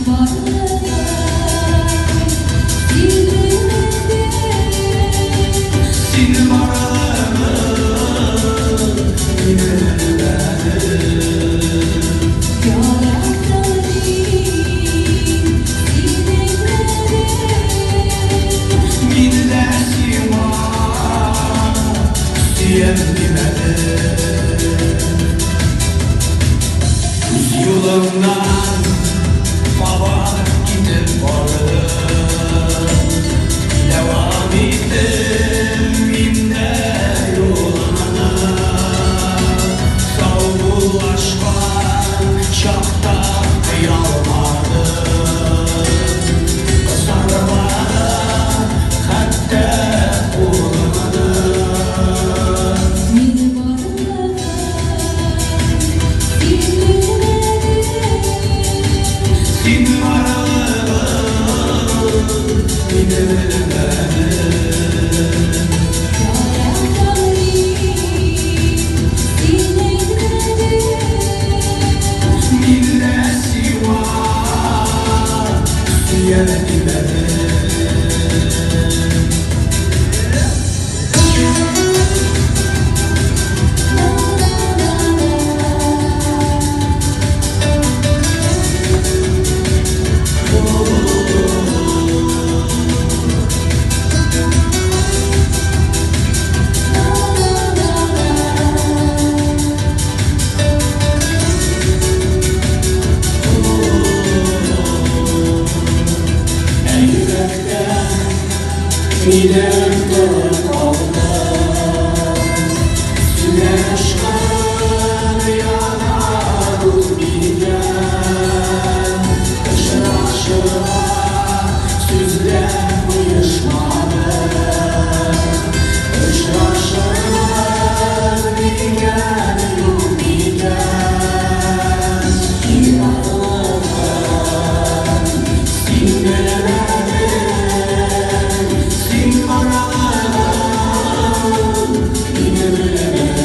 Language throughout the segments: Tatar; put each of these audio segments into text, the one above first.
Барлыгын син белмәдең. Син барлыгын мин белмәдем. Яраттым мин, син әйтмәдең. Мин дә сиңа сөям димәдем. Үз юлыңнан кабат китеп бардың. Дәвам иттем мин дә юлымны. Саубуллашкан чакта кыялмадым. Кысармадым хәтта кулымны. Мин барлыгын син белмәдең. Син барлыгын мин белмәдем. Яраттым мин, син әйтмәдең. Мин дә сиңа сөям димәдем. Ә йөрәктә минем торып калды. Сүнә очкан яна ут микән? Очрашырга сүзләр оешмады. Очрашырбыз микән, юк микән? Син барлыгын син белмәдең. Син барлыгын мин белмәдем.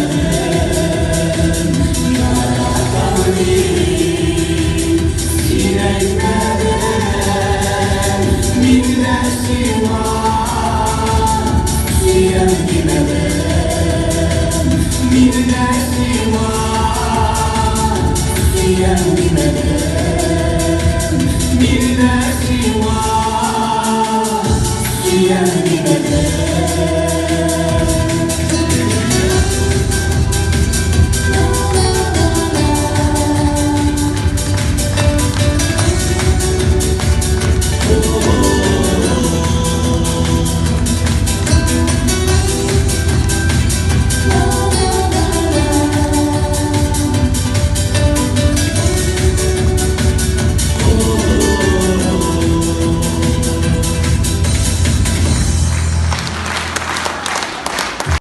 Яратам мин, син әйтмәдең. Мин дә сиңа сөям димәдем. Мин дә сиңа сөям.